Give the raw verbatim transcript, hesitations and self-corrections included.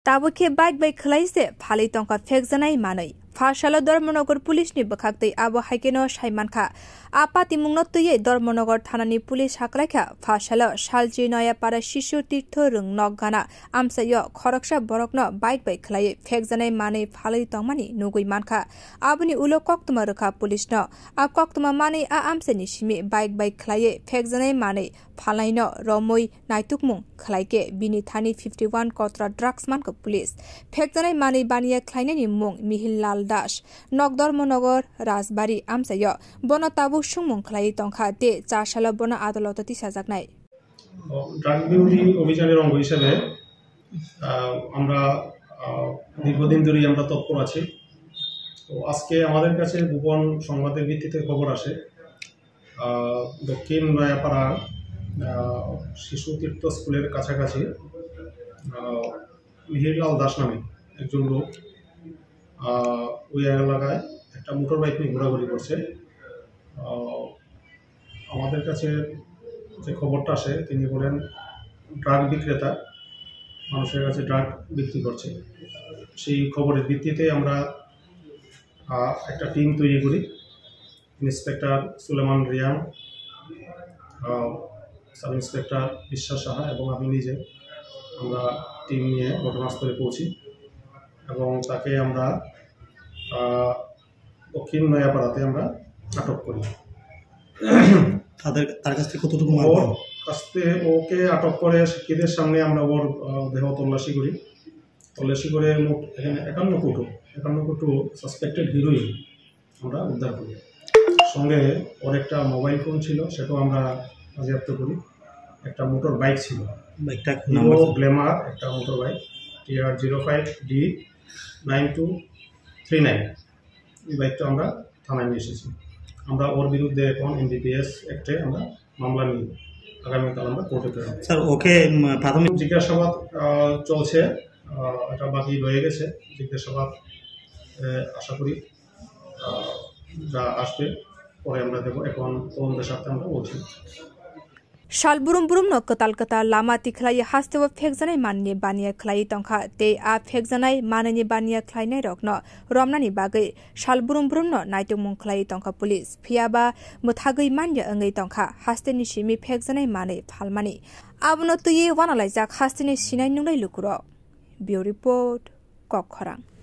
Tabuk khe bike bai khwlai se phalwi tongkha phekjanai manwi. Pha salo Dharmanagar police ni bwkhak twi abo hai kheno sai mankha. A patimungno twiwi Dharmanagar thanani police haklaikha. Pha salo Salchi Noyapara Shishu Tirtho Rwng nok gana amchaio khoroksa borokno bike bai khwlaiwi phekjanai manwi phalwi tongmani nugwi mankha. Aboni ulo koktwma rwkha police no. A koktwma manwi a amchaini simi bike bai khwlaiwi phekjanai manwi phalnaino romwi naitukmung khwlaikhe bini thani fifty one kotra drugs mankha police. Phekjanai manwi baniya khwlainani mung Mihir Lal Das, nok Dharmanagar Rajbari amchaio. Bono tabuk sungmung khwlaiwi tongkha tei char salo bono adaloto tisajaknai. Drug বিরোধী অভিযানের অঙ্গ হিসেবে, আহ, আমরা, আহ, দীর্ঘদিন ধরেই আমরা তৎপর আছি। তো আজকে আমাদের কাছে গোপন সংবাদের ভিত্তিতে খবর আসে, আহ, দক্ষিণ নয়াপাড়া, আহ, শিশু তীর্থ স্কুলের কাছাকাছি, আহ, মিহিরলাল দাস নামে একজন লোক, আহ, ওই এলাকায় একটা মোটর বাইক নিয়ে ঘোরাঘুরি করছে। আহ, আমাদের কাছে যে খবরটা আসে, তিনি বলেন ড্রাগ বিক্রেতা, মানুষের কাছে ড্রাগ বিক্রি করছে। সেই খবরের ভিত্তিতে আমরা, আহ, একটা টিম তৈরি করি। ইন্সপেক্টর সুলেমান রিয়াং, আহ, সাব ইন্সপেক্টর বিশ্বাস সাহা এবং আমি নিজে আমরা টিম নিয়ে ঘটনাস্থলে পৌঁছি এবং তাকে আমরা, আহ, দক্ষিণ নয়াপাড়াতে আমরা আটক করি। তাদের, তার কাছ থেকে কতটুকু মাল ওর পাওয়া? কাছ থেকে, ওকে আটক করে সাক্ষীদের সামনে আমরা ওর, আহ, দেহ তল্লাশি করি। তল্লাশি করে মোট এখানে একান্ন কোটো, একান্ন কোটো সাসপেক্টেড হিরোইন আমরা উদ্ধার করি। সঙ্গে ওর একটা মোবাইল ফোন ছিল, সেটাও আমরা বাজেয়াপ্ত করি। একটা মোটর বাইক ছিল, বাইকটা হিরো নাম্বার? গ্ল্যামার, একটা motor bike, TR zero five D nine two three nine. এই বাইকটা আমরা থানায় নিয়ে এসেছি। আমরা ওর বিরুদ্ধে এখন এনডিপিএস অ্যাক্টে আমরা মামলা নিয়ে আগামীকাল আমরা কোর্টে প্রেরণ করব। স্যার, ওকে, উম, প্রাথমিক জিজ্ঞাসাবাদ, আহ, চলছে, আহ, এটা বাকি রয়ে গেছে জিজ্ঞাসাবাদ। আহ, আশা করি, আহ, যা আসবে পরে আমরা দেবো। এখন তদন্তের স্বার্থে আমরা বলছি। Sal brum brum no kwtal kwtal lama tikhlai haste o phekjanai manni baniya khlai tongkha tei a phekjanai manani baniya khlainai rokno romnani bagwi sal brum brum no naitukmung khlai tongkha police. Phiya ba mwthagwi manya wngwi tongkha haste ni simi phekjanai manwi phalmani. Abono twiwi wanalaijak haste ni sinai nungnai lukurok. Bureau Report, Kokkhorang.